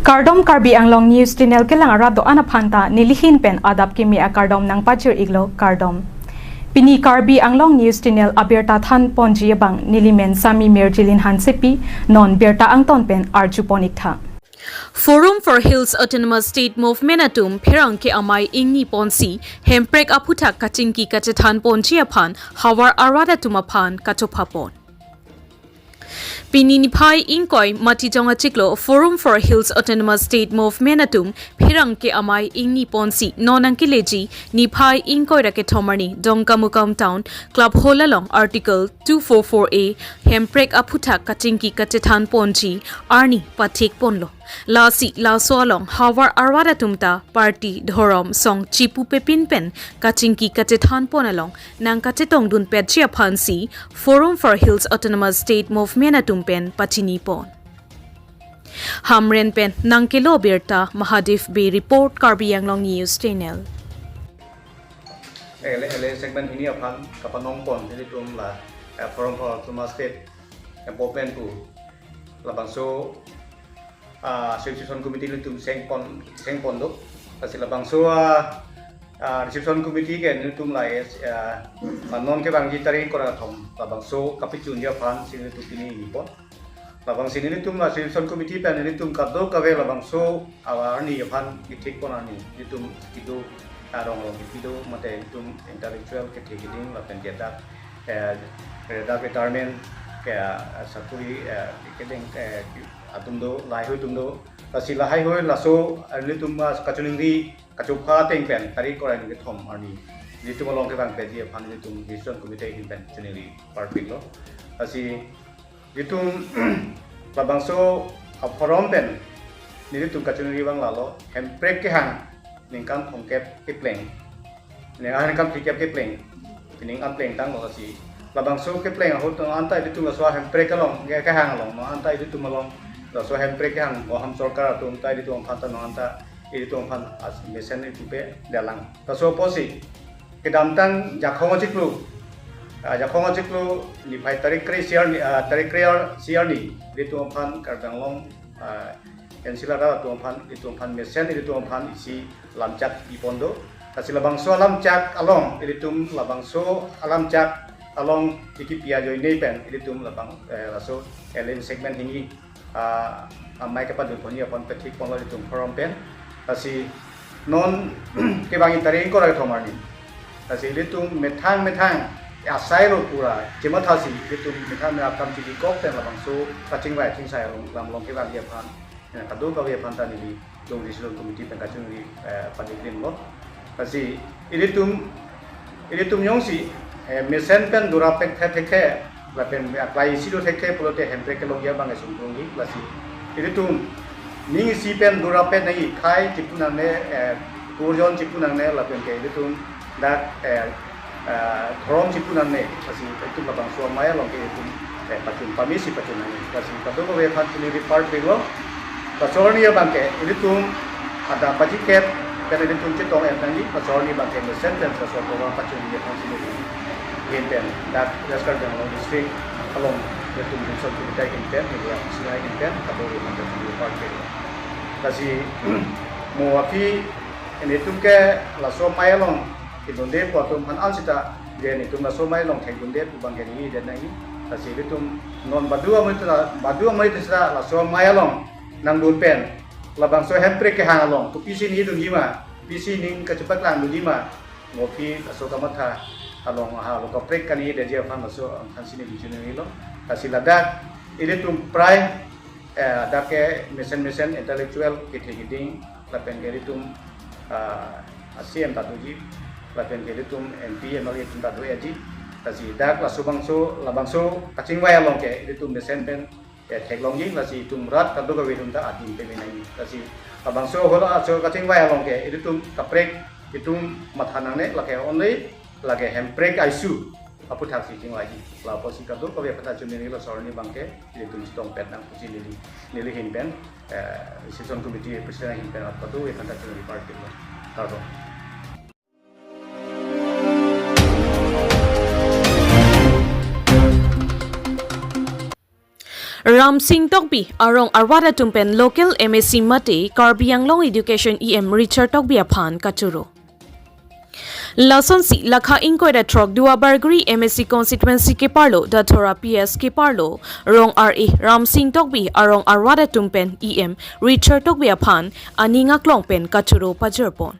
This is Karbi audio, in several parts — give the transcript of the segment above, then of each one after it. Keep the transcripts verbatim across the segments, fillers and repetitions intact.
Kardom, Karbi Anglong News Channel kelang arat do-an aphanta nelihin pen adap kimi akardom nangpajir-iklo, kardom. Pini Karbi Anglong News Channel abirta thanponji abang nelimen Sami Mirjilin Hansepi, non birta angton pen arjupon-iktha. Forum for Hills Autonomous State Movement atum pherangke amei ingniponsi hemprek aphuthak kachingki kachethanponji aphan havar arat atum aphan kachophapon. Pini niphai ingkoi Matijong achiklo Forum for Hills Autonomous State Movement atum pherangke amei ingniponsi non nangkeleji niphai ingkoi ra kethom arni Dongkamukam Town Club Hall along Article two four four A hemprek aphuthak kachingki kachethanponji arni pathikponlo. Lasi laso along havar arat atum ta party, dhorom, song chipupepin pen kachingki kachethanpon along nangkachetongdunpetji aphansi Forum for Hills Autonomous State Movement atum pen pachinipon. Hamren pen nangkelo birta Mahadev Bey report, Karbi Anglong News Channel. Ele, ele segment hini aphan kapanongpon nelitum la, eh, Forum for Autonomous State, eh, Movement pu labangso, ah, Reception Committee nelitum sengpon, sengpon do. Lasi labangso, ah, ah, Reception Committee ke nelitum la, eh, ah, non kevangji tarik ingkoi ra kethom labangso kapachunji aphansi nelitum pini ingnipon. Labangsi nelitum la Reception Committee pen nelitum kadokave labangso arni aphan kethikpon arni, nelitum kedo, arong rong kedo, mate nelitum intellectual kethe keding lapen kedak, eh, kedak retirement ke, eh, sakuri, eh, keding, eh, atum do, lahaihui atum do. Lasi lahaihui laso, eh, nelitum, ah, kachiningri kachopha ateng pen tarik ingkoi ra kethom arni nelitum along kevangpetji aphan nelitum Reception Committee ahin pen chiningri parpiklo. Lasi nelitum labangso a-forum pen nelitum kachiningri abang lalo, hemprek kehang ningkan thomkep kepleng, ning, ah, ningkan phlikep kepleng, ning an plengtanglo. Lasi labangso kepleng ahut non anta ilitum laso hemprek along, ke, kehang along, non anta ilitum along laso hemprek kehang, Assam sorkar atum ta ilitum aphan ta non anta ilitum aphan as mesen ipupe dalang. Laso apotsi kedamtang Jakhong achiklo, ah, Jakhong achiklo niphai tarik kre-isi arni, ah, tarik kre-isi arni, ilitum aphan Karbi Anglong, ah, N C L R atum aphan, ilitum aphan mesen, ilitum aphan isi lamchak pipon do. Lasi labangso alamchak along, ilitum labangso alamchak along ikipi ajoine pen ilitum labang, eh, laso L M segment hini, ah, amei kepadunponji aphan pathikponlo ilitum forum pen. Lasi non kevangji tarik ingkoi ra kethom arni, lasi ilitum methang methang asai lo pura chemathasi ilitum methang methang akam chibikok pen labangso kachingvai chingsai along, lam along kevangji aphan, eh, kadokave aphanta nelitum Reception Committee pen kachiningri, eh, padikrimlo. Lasi ilitum, ilitum jongsi, eh, mesen pen durapek the thekhe, lapen aklai isi do thekhe pulote hemprek kelongji abang esung tungji. Lasi ilitum ning isi pen durapek nangji, khei chipu nangne, eh, kurjon chipu nangne, lapen ke ilitum dak, eh, eh, dhorom chipu nangne, lasi ilitum labangso amei along ke ilitum, eh, pachun pamesi pachun nangne. Lasi kadokave aphan chiningri parpiklo. Laso arni abang ke ilitum adap pajikep pen ilitum chetong-et nangji, laso arni abang ke mesen pen laso program pachunji aphan chiningri. Ahin pen dak West Karbi Anglong District along ilitum Reception Committee ahin pen, media ahin pen, kadokave aphan chiningri parpiklo. Lasi mo aphi ilitum ke laso amei along kedunde pu atum aphan ansita, je nelitum laso amei along thekdunde pu abang ke neli det nangji. Lasi ilitum non badu amei ta, badu amei ta sita laso amei along nangdun pen labangso hemprek kehang along kopisi nangdunji ma, kopisi ning kachepaklangdunji ma, mo aphi laso kamatha along ha lo kaprek kaningjedetji aphan laso aphansi neli chinilo. Lasi ladak ilitum prai, eh, dak ke mesen mesen intellectual kethe keding, lapen ke ilitum, ah, C M ta doji, lapen ke ilitum M P, M L A atum ta do-eji. Lasi dak laso bangso, labangso kachingvai along ke ilitum mesen pen, eh, theklongji, lasi itum rat kadokave atum ta adim peme nangji. Lasi labangso holo aso kachingvai along ke ilitum kaprek itum matha nangne, lake only lake hemprek aisi aphuthaksi chingvaiji. La apotsi kadokave aphanta chiningri, laso arni abang ke ilitum chetongpet nang pusi neli, nelihin pen, eh, Reception Committee President ahin pen kadokave aphanta chiningri parpiklo. Kardom. Ramsing Tokbi arong arvat atum pen local M A C mate Karbi Anglong Education E M Richard Tokbi aphan kachoro. Lasonsi lakha ingkoi ra throk Duarbagori M A C constituency keparlo Dathora P S keparlo Rong R A Ramsing Tokbi arong arvat atum pen E M Richard Tokbi aphan aning aklong pen kachoro pajirpon.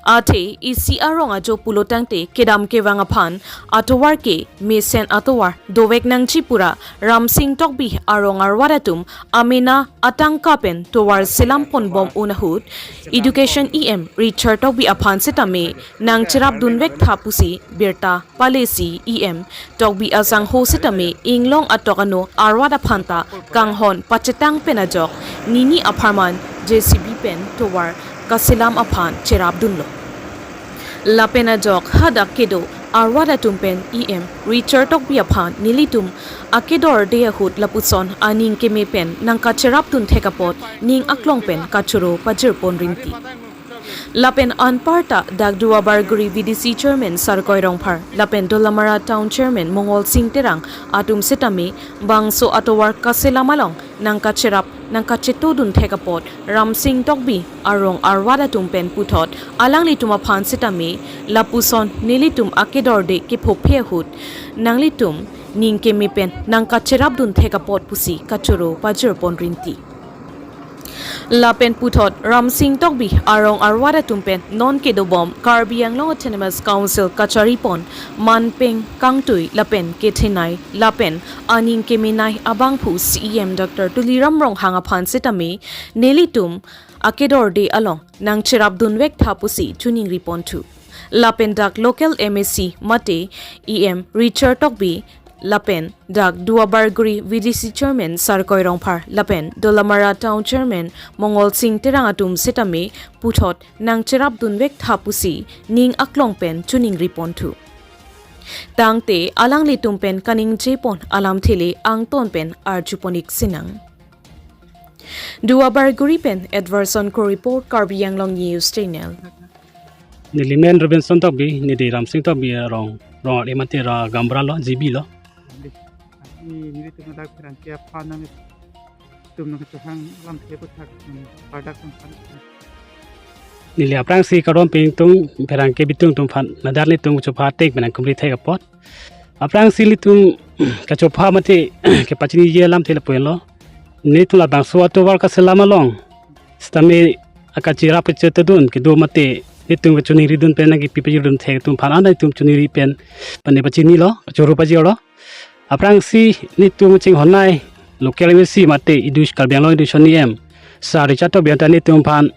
Athe isi arong ajo pulo tangte kedam kevang aphan atovar ke mesen atovar dovek nangji pura Ramsing Tokbi arong arvat atum amena atangka pen tovar selam ponbom un ahut Education E M Richard Tokbi aphan setame nangcherap dunvek tha pusi birta palesi E M Tokbi asangho setame inglong atok ano arvat aphanta kanghon pachetang pen ajok nini apharman J C B pen tovar kaselam aphan cherap dunlo. Lapen ajok hadak kedo arvat atum pen E M Richard Tokbi aphan nelitum akedorde ahut lapuson aning keme pen nangkacherap dun thek apot ning aklong pen kachoro pajirpon rinti. Lapen anparta dak Duarbagori V D C chairman Sarkoi Rongphar lapen Dolamara town chairman Mongol Sing Terang atum setame bangso atovar kaselam along nangkacherap nangkacheto dun thek apot Ramsing Tokbi arong arvat atum pen puthot alanglitum aphan setame lapuson nelitum akedorde kephophe ahut nanglitum ning keme pen nangkacherap dun thek apot pusi kachoro pajirpon rinti. Lapen puthot Ramsing Tokbi arong arvat atum pen non kedobom Karbi Anglong Autonomous Council kachari pon manpeng kangtui lapen kethenei lapen aning kemenei abangphu C E M Doctor Tuliram Ronghang aphan setame nelitum akedorde along nangcherap dunvek tha pusi choningri ponthu. Lapen dak local M A C mate E M Richard Tokbi lapen dak Duarbagori V D C chairman Sarkoi Rongphar lapen Dolamara town chairman Mongol Sing Terang atum setame puthot nangcherap dunvek tha pusi ning aklong pen choningri ponthu. Tangte alanglitum pen kaningje pon alamthe le angton pen arjupon-ik sinang. Duarbagori pen Edwardson Kro report, Karbi Anglong News Channel. Neli men Robinson Tokbi, neli Ramsing Tokbi arong, Rong R A mate ra gaonbura lo, G B lo. Ni, nelitum dak pherangke aphan nangtum nangkachehang alamthe aputhak, hmm, pardak nangphan. Neli aphrangsi kardom pen ingtung pherangke bitung atum aphan, ladak nelitum kachopha ateng pen nangkumri thek apot. Aphrangsi nelitum kachopha mate kepachiniji alamthe lapu-an lo. Nelitum labangso atovar kaselam along setame akacherap kacheto dun kedo mate nelitum kachoningri dun pen nangkipi pajir dun thek atum aphan an nelitum choningri pen pane pachinilo, choro pajirlo. Aphrangsi nelitum chinghonnei local M A C mate Edu-, Karbi Anglong Education E M Sir Richard Tokbi anta nelitum aphan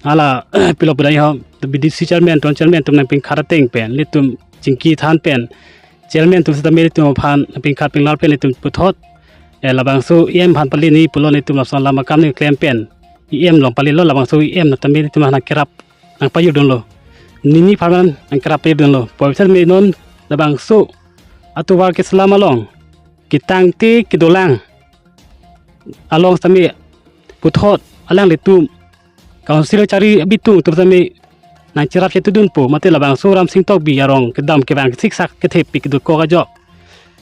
hala pilo pudai ho, V D C chairman, town chairman atum nangpingkhat ateng pen nelitum chingki than pen chairman atum setame nelitum aphan nangpingkhat pinglar pen nelitum puthot, eh, labangso E M aphan pali ni pulo, nelitum lapuson alam akam nangklem pen E M along palilo, labangso E M setame nelitum aphan nangkerap nangpajir dunlo. Nini apharman nangkerap pajir dunlo. Puvoiphit setame non labangso atovar keselam along ketangte kedolang along setame puthot alanglitum council chari bitung atum setame nangcherap cheto dunpo, mate labangso Ramsing Tokbi arong kedam kevang siksak kethepi kedokok ajok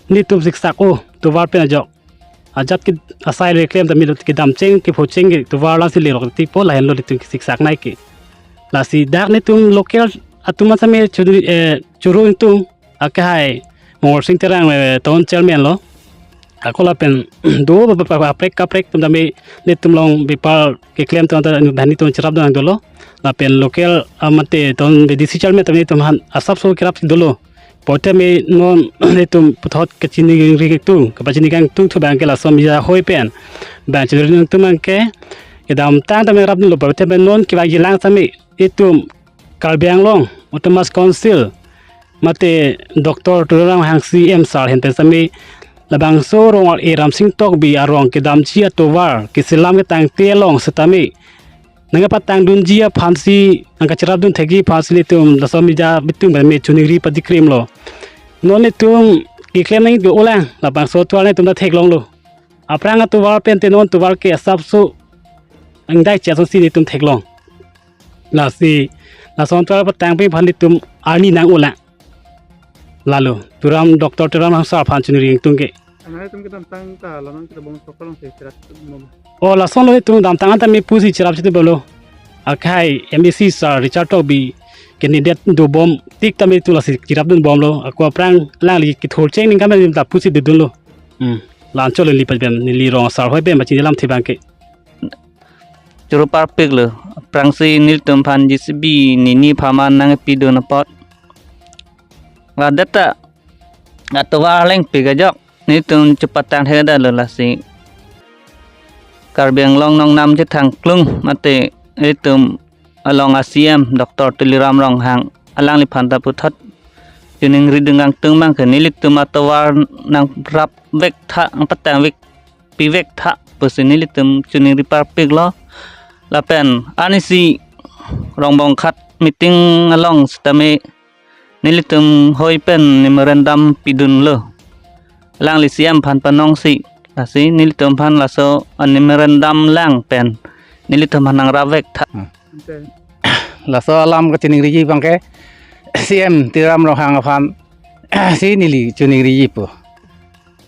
nelitum siksak-o, tovar pen ajok ajat ke asai le klem tame kedam cheng kepho cheng ke tovar lang si lerok tipo, lahenlo nelitum siksaknei ke. Lasi dak nelitum local atum setame churu, eh, churu ingtung akehai Mongol Sing Terang, eh, town chairman lo. Ako lapen do ba, ba, ba, kaprek kaprek atum tame nelitum along bepar keklem atum ta bani atum cherap dun dolo. Lapen local amate town V D C chairman tame nelitum aphan asapso kerap si dolo. Puvoiphit setame non nelitum puthot kachini ring ring tung, kapachini kangtung thu abang ke lason mija hoi pen bang chiri tung abang ke kedamtang tame rap dunlo. Puvoiphit setame non kevangjilang setame nelitum Karbi Anglong Autonomous Council mate Doctor Tuliram Ronghang C E M Sir ahin pen setame labangso Rong R A Ramsing Tokbi arong kedamji atovar keselam ketangte along setame nangkapatang dunji aphansi, nangkacherap dun thekji aphansi nelitum lason mija bitung pen me choningri padikrimlo. Non nelitum keklem nangji ke olang, labangso atovar nelitum ta theklonglo. Aphrang atovar pen te non atovar ke asapso angdai chesonsi nelitum theklong. Lasi lason atovar patang pen aphan nelitum arni nang-olang. Lalo Tuliram, Doctor Tuliram Ronghang Sir aphan choningri ingtung ke. Anai atum kedamtang ta alam nangchebong sok alongsi cherap bom. Oh, lason lo itum damtang anta me pusi cherap chitu bomlo. Akhai M A C sir Richard Tokbi candidate dobom tik tame itum lasi cherapdun bomlo. Ako aphrang alangli kethur cheng ning kame ta pusi dodunlo. Hmm. La-anchot le lipat bem neli rong asar hoi bem bachin lamthe abangke. Choro parpiklo. Aphrangsi nelitum aphan J C B nini apharman nangpidun apot. Ladak ta atovar lengpik ajok nelitum chepatang thekdetlo lasi Karbi Anglong nongnam chethang klung mate nelitum along a C M Doctor Tuliram Ronghang alangliphan ta puthot choningridun kangtung abangke nelitum atovar nangrap vektha, nangpatang vek, pi vektha pusi nelitum choningri parpiklo. Lapen arnisi Rongbong Khat meeting along sitame nelitum hoi pen memorandum pidunlo. Alangli C M aphan panongsi, lasi nelitum aphan laso a memorandum lang pen nelitum aphan nangrap vektha. Hmm. Okay. Laso alam kachoningriji abangke C M Tuliram Ronghang aphan si neli choningrijipo.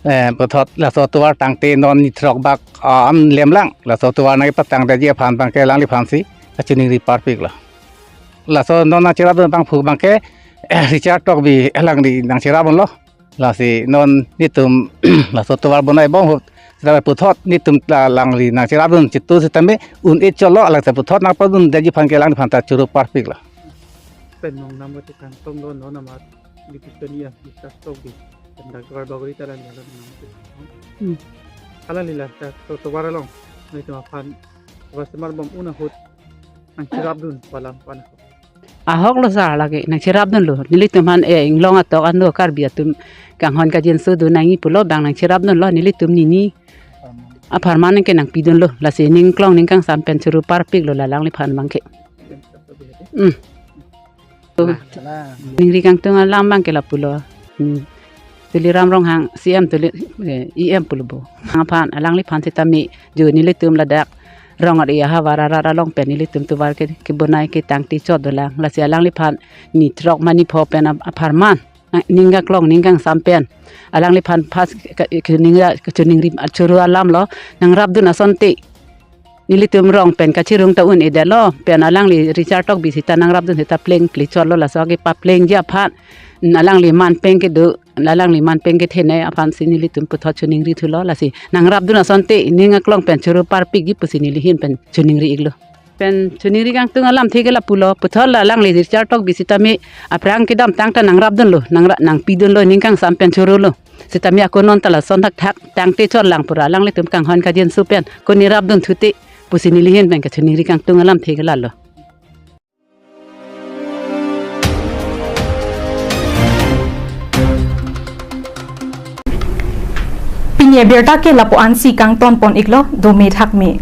Eh, puthot laso atovar tangte non ni throk bak, ah, an lemlang. Laso atovar nangpatangdetji aphan abangke alangliphansi kachoningri parpiklo. Laso non nangcherapdun abangphu abangke, eh, Richard Tokbi alangli nangcherapdunlo. Lasi non nelitum laso atovar bonai bom ahut sitame puthot nelitum ta alangli nangcherapdun chitu sitame un-e chotlo, alang ta puthot nangpadundetji aphanke alangliphan ta choro parpiklo. Pen nongnam kachethang tonglo non amat division ya, Richard Tokbi. Pen Doctor Bagori ta alang ya nongnam. Hmm. Alangli la ta atovar along nelitum aphan atovar semar bom un ahut nangcherapdun pu alam pu an. Ahoklo sir, lake nangcherapdunlo. Nelitum aphan, eh, inglong atok anlo Karbi atum kanghon kajinso do nangji pulo abang nangcherapdunlo, nelitum nini apharman ke nangpidunlo. Lasi ning klong ning kangsam pen choro parpiklo la alangliphan abangke. Hmm. Ningri kangtung alam abangke lapulo. Hmm. Tuliram Ronghang C M Tuli, eh, E M pulo bo. Aphan alangliphan sitame jo nelitum ladak rong ari ahavar arat along pen nelitum tovar ke, kebonai ketangte chot dolang. Lasi alangliphan ni throk ma ni pho pen ap-, apharman, ah, ning kaklong ning kangsam pen alangliphan pas ka, ka, ning ra, kachoningri choro alamlo, nangrapdun asonte nelitum rong pen kachirung ta un-edetlo, pen alangli Richard Tokbi sita nangrapdun sita plengple chotlo, laso kepaplengji aphan, alangli manpeng kedo, alangli manpeng kethenei aphansi nelitum puthot choningrithulo, lasi nangrapdun asonte ning kaklong pen choro parpikji pusi neli ahin pen choningri-iklo. Pen choningri kangtung alamthe ke lapulo, puthot la alangli Richard Tokbi sitame aphrang kedamtang ta nangrapdunlo, nangra, nangpidunlo, ning kangsam pen chorolo. Sitame ako non ta lason thakthak tangte chotlang pura, alanglitum kanghon kajinso pen ko nerapdun thute pusi neli ahin pen kachoningri kangtung alamthe ke lalo. Pini abirta ke lapu-ansi kangton pon-iklo, dome thakme.